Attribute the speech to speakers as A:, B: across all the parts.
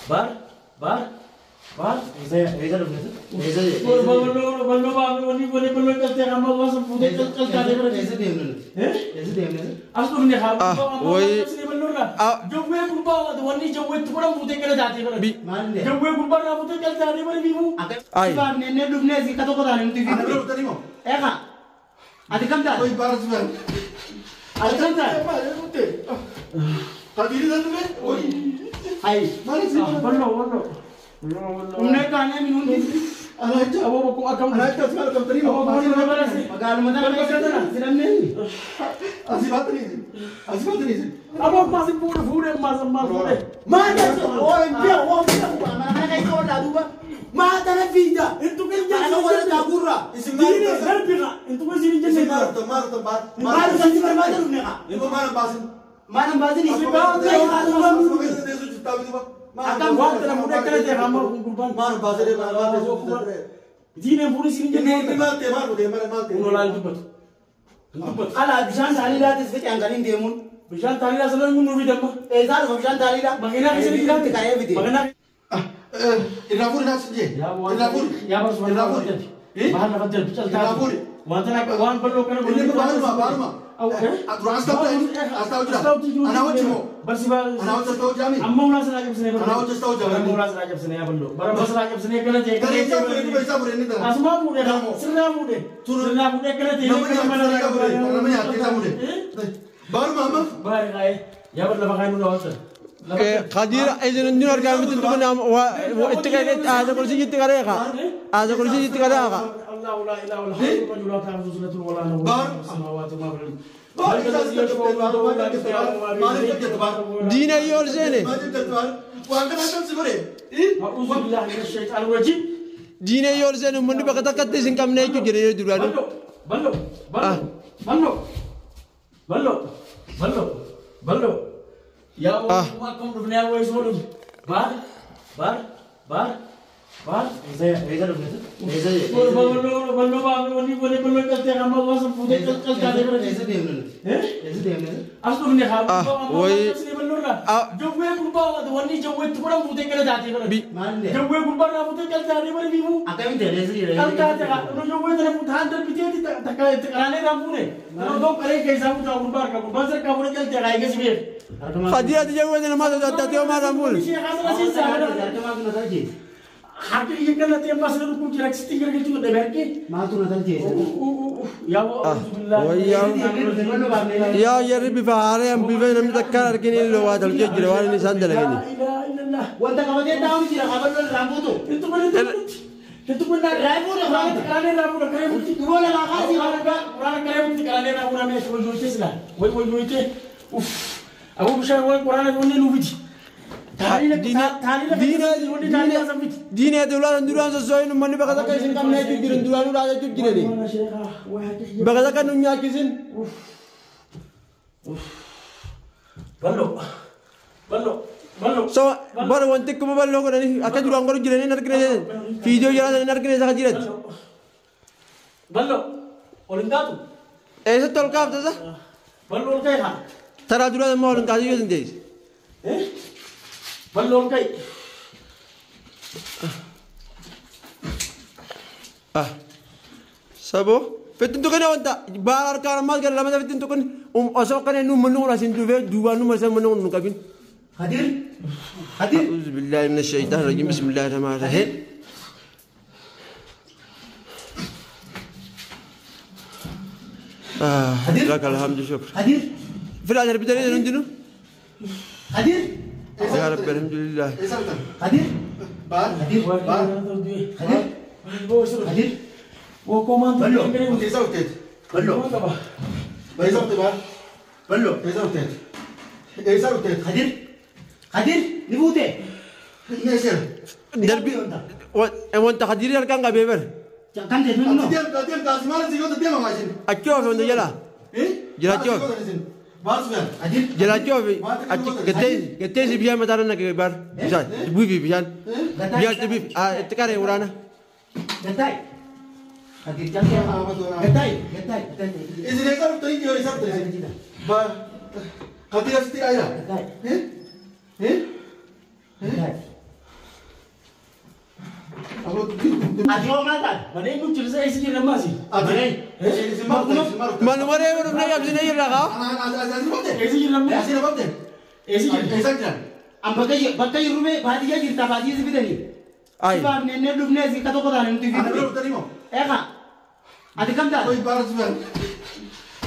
A: Bar bar bar.
B: خدير إذا ندير كلام تقول اتقال هذا كل شيء يتقال هذا كل شيء يتقال
A: الله لا إله إلا هو لا تأخذه سنة ولا نوم السماوات وما في الأرض
B: دين يول زينة
A: أعوذ بالله من الشيطان الرجيم
B: دين يول زينة من بقى تقدس إن كم نيجي جري دورانو
A: بلو بلو بلو بلو بلو بلو يا ما كم ربنا ويسولم بار بار بار بار
B: خديرة تجوز ما تدعي ما رمول يا يا ربي فهاري أم بيفين أم تذكر كني اللي هو هذا الجيل وأنا نسان دلعيني.
C: وأنت كمان تاون جرا خبر رامبو
B: دينا دولار دوران سوين من بقى ذاك يسين كم نيجي جيرن دوران ولا جيرن جيرني بقى ذاك نونيا كيسين
A: بلو بلو بلو
B: سو بلو وانت كم بلو كرني أكيد دوران كرو جيرني نركني فيديو جرا نركني ذاك جيرت
A: بلو أولنداتو
B: إيش تلقاه بتذا
A: بلو أولكاي ها
B: ترى دوران ما أولنداتو يوزن ديس
A: إيه بلو أولكاي
B: سبو فتن تكني وانت بار كارمات قال لما فتن تكني أسوق أنا نوم منو راسين دوفي دوانو مثلا منو نكابين
C: خدير خدير
B: أعوذ بالله من الشيطان الرجيم بسم الله الرحمن الرحيم لك الحمد شكر
C: خدير
B: في الأجر بدلين عندنا
C: خدير
B: يا رب الحمد لله
C: خدير
D: بار
C: خدير
D: بار
C: خدير خدير
A: وكمان
C: بلو بلو
D: بلو
C: خدير خدير نبوته
B: دربي وانت خدير كان قبيبر
C: كان تدمنه
B: أكيد وانت يلا جلاتيو جلاتيو قتيز بيان مثلا كبار بيان بيبي بيان بيان تبي تكاره ورانا
C: قتاي خدير جاي قتاي قتاي
D: إذا نقدر تيجي ولا يصير تيجي بار خدير استير أيا
C: قتاي
D: إيه إيه
C: قتاي Ati hoo maal taate?
A: Mana eenyu jirsa eessa jirra maasi?
B: Manuma reefu dhufnee cabsinee jirra kaa.
A: Eessa jirra maasi? Eessa jirra?
C: An bakka jirru bee baadiyyaa jirta baadiyyaa si fidanii.
B: Ayi.
C: Si baafnee dhufnee si ka tokko taane nuti fidanii. Eegaa. Ati kam taate?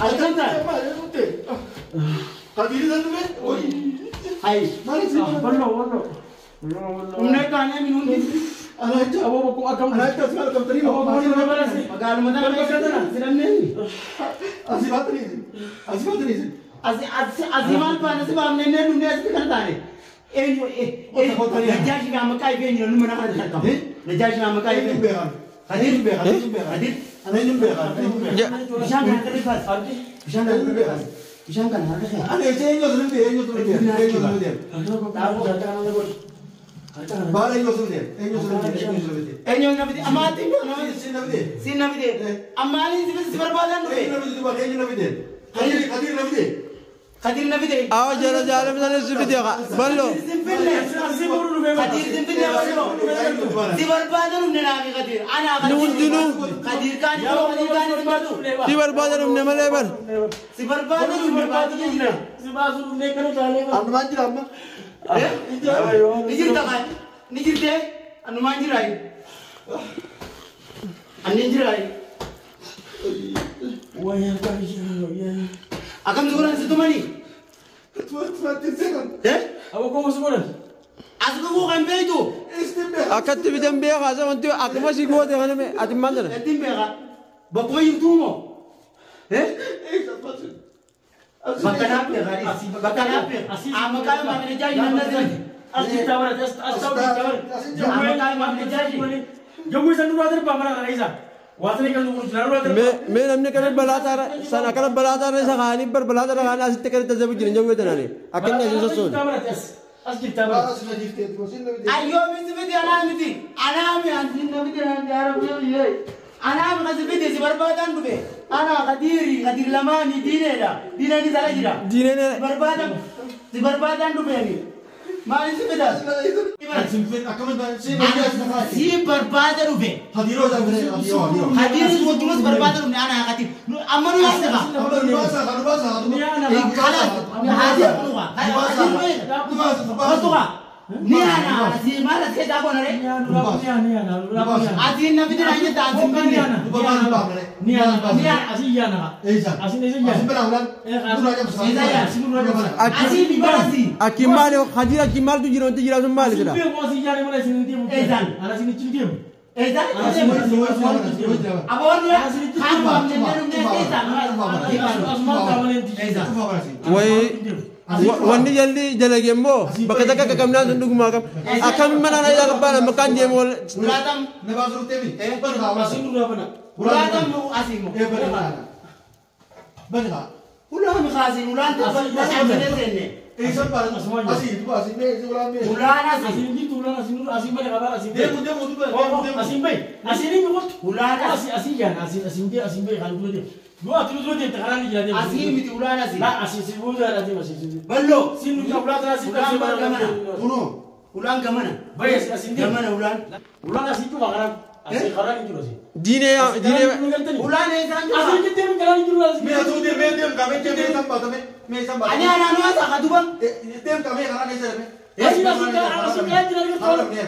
C: Ati kam taate? Ayi.
A: Walloo walloo.
C: Humna kaanee minuuti.
A: Aboo bokkuu akkam. Aboo bokkuu nama barase.
C: Magaaluma tana keessa si dhabnee. Asii maal baane si baafnee dhufnee asitti kana taane. Eenyu Najjaashi fi maqaa ifee eenyu namni mana kana argamu. Najjaashi fi maqaa ifee. Kadir. Kadir. Bishaan kana harka rifaas. Bishaan kana harka rifaas. Bishaan kana harka rifaas. Eenyu na fide amma ati si na fide amma ani si barbaadan dhufe. Kadir na fide.
B: Awa jala jala misalee si fide kaa. Ballo.
C: Kadir sinfinne ballo. Si barbaadan dhufne naafi Kadir. Ana Kadir.
B: Hundinuu.
C: Kadir kaani Kadir kaani si barbaadu.
B: Si barbaada dhufne malee bar.
C: Si barbaada dhufne baadiyyaa jira.
A: Si baasu dhufnee kana taanee.
C: Ni jirta kaa ni jirtee anumaan jiraayi. Ani jiraayi.
A: Wayyaa qabiyyaa.
C: Akkam suuraan si tumanii?
A: Aboo koo si godhan.
C: As dhufuu kan beektu.
B: Akkatti bitan beekaa isa wanti akkuma si goote kana mee ati maal jedha?
C: Ittiin beekaa. Bakkuma jirtuu moo? Bakka naaf beekaa. Bakka naaf beekaa. Amma qaama maamila jaaji namni asirratti.
A: As jirtaa barate as ta'u jirtaa barate.
C: Amma qaama maamila jaaji.
A: Yommuu isaan duraa darbaa mana kana isa. Waatni kan nuti jiran duraa darbaa.
B: Mee namni kana balaa taara sana akkana balaa taara isa kaanii bar balaa taara kaanii asitti kana tajaajila jiran jawwee tanaani akka inni asiin sossoon.
A: As jirtaa barate.
C: Ayyoo miti fide anaa miti. Anaa mi ansi na fide naan jaarabee. Anaa mi kasi fide si barbaadan dhufe. Anaa Kadiri Kadir lamaanii diineedha. Diineenis ala jira.
B: Diineen
C: Si barbaadan dhufeeni. Maali si fidas? Si barbaada dhufe. Kadiris wajjumas barbaada dhufne anaa Kadir. Amma nu yaasa kaa. Kalaas haasee kunuqa. Kadir ni ana asii maal as keessaa goona ree? Asiin na fide naan jetta asiin finne.
A: Ni ana asii yaana. Asiin eessa yaana?
C: Asii bibara asii.
B: Akki maali Kadir akki maaltu jira wanti jira sun maali jedha?
A: Asii yaana malee isin deemu.
C: Eessaan?
A: Ana isin itti deemu.
C: Eessaan? Aboon kaan baafnee dhufnee keessaa.
A: Asumaan taa'anii
B: Wayii wanni jalli dalage immoo bakka takka qaqqabnaan sun dhugumaa qaba. Akkam mana na yaa qabbaan bakkaan deemu wal.
C: Ulaatam
A: Asiin duraa bana.
C: ulaatam asii moo. Ulaan kaasiin ulaan taphachuu seenne. Ulaan asii.
A: Asiin jirtu ulaan asiin dura asiin bane qabaan asiin bahe. Asiin bahe. Asiin hin qottu.
C: Ulaan asii.
A: Asii asii yaana asiin asiin bahe asiin bahe kan dura deemu. Yoo ati dura deemte karaan ni jira deemu.
C: Asii miti ulaan asii.
A: Laa asii si booda deemu asii si.
C: Ballo.
A: Siin nuti ulaa tana asii
C: Ulaan bar gamana. Ulaan gamana.
A: Bahe asiin deemu.
C: Gamana ulaan.
A: Ulaan asii cufa karaan. Asii karaan hin jiru asii.
B: Diinee diinee
C: Ulaan eessaan jira?
A: Asiin jettee karaan hin jiru asii.
C: Ani anaan waasa kaduba.
A: Asii asii asii karaan jira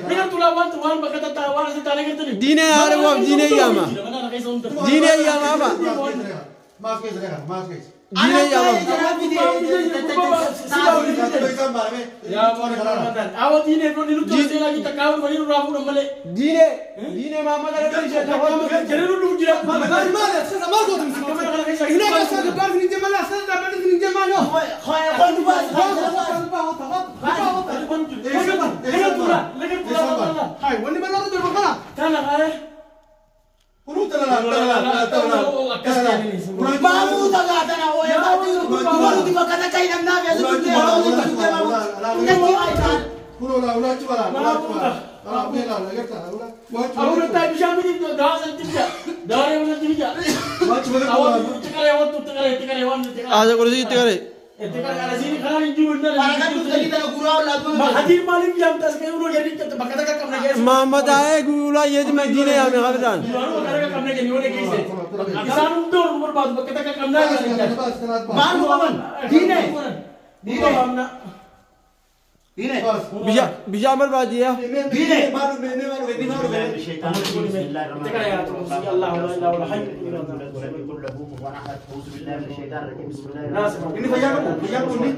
A: ni gartuu waan waan bakka tattaa waan asii taanee gartanii.
B: Diinee haala waaf diinee yaama.
A: Mana kana keessa hunda.
B: Diinee yaama ama. Diinee yaama. Diinee diinee maama kana ishee Asa kursi itti kare.
A: Itti qarqarasiin kanaan hin jiru.
C: Barakat dhuftanii tana guuraa ollaatu.
A: Hadiin maaliif yaamtas ka'ee uloo jedhi bakka takka qabna geessu.
B: Maamma taa'ee guulaa yeeti madiina yaame kabiraan.
A: Duraanuu bakka takka qabna jenni yoo dhageesse. Isaan hundoo nu barbaadu bakka takka qabnaa jedhan.
C: Maal nu qaban? Diine. Diine. Diine.
B: Bishaan barbaadiyaa.
C: Diine.
D: Inni fayyaa qabu, fayyaa qabu inni.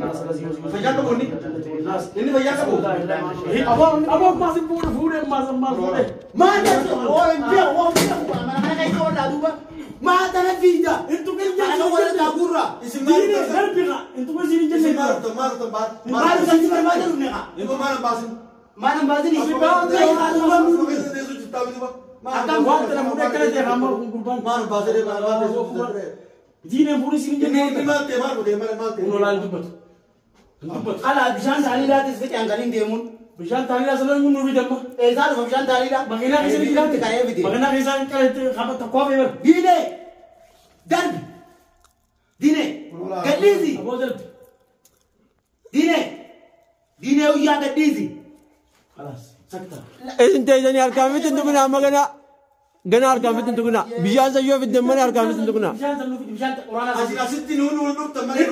D: Fayyaa qabu inni. Inni fayyaa qabu.
A: Aboo maas fuudhe fuudhe maas maas fuudhe.
C: Maal jechuun oo hin beeku oo hin beeku mana kana keessa ollaa duuba. Maa tana fiida.
A: Intu
C: Kana warra daakurra.
D: Isin maal
A: Diine
D: dhuftan?
A: darbiqa intu isin hin
D: Isin
A: jenne.
D: maal dhuftan? Maal dhuftan? Maal?
C: Maal dhuftan barbaada dhufne qa.
D: Inni maal baasin?
C: Maal hin baasini?
A: Waan tana fuudhee akkana ta'e hamma gurbaan.
D: Maal baasee maal baasee?
A: Diineen fuudhee isin hin
D: Inni
A: jenne.
D: maal ta'e maal godhe maal maal ta'e?
A: Kun olaan dubbatu. Dubbatu.
C: Alaa bishaan taaliilaatis fixee hanqaliin deemuun.
A: Bishaan taaliilaa sana nu fidamma.
C: Eessaa dhufa bishaan taaliilaa?
A: Makiinaa keessa ni
C: Itti ka'ee fide.
A: Makiinaa keessa qaree tokkoo fe'an.
C: Diine. Darbi. Diine. Gadhiisi.
A: Aboo darbi.
C: Diine. Diine guyyaa gadhiisi.
A: Khalaas sakta.
B: Isin teessanii harkaan miti hin tuqinaa amma ganaa. Ganaa harkaan miti hin tuqinaa. Bishaan sayyoo fiddan malee harkaan miti hin tuqinaa.
A: Bishaan sana nu fidi bishaan qoraanaa.
D: Asitti nuun dhuftan malee.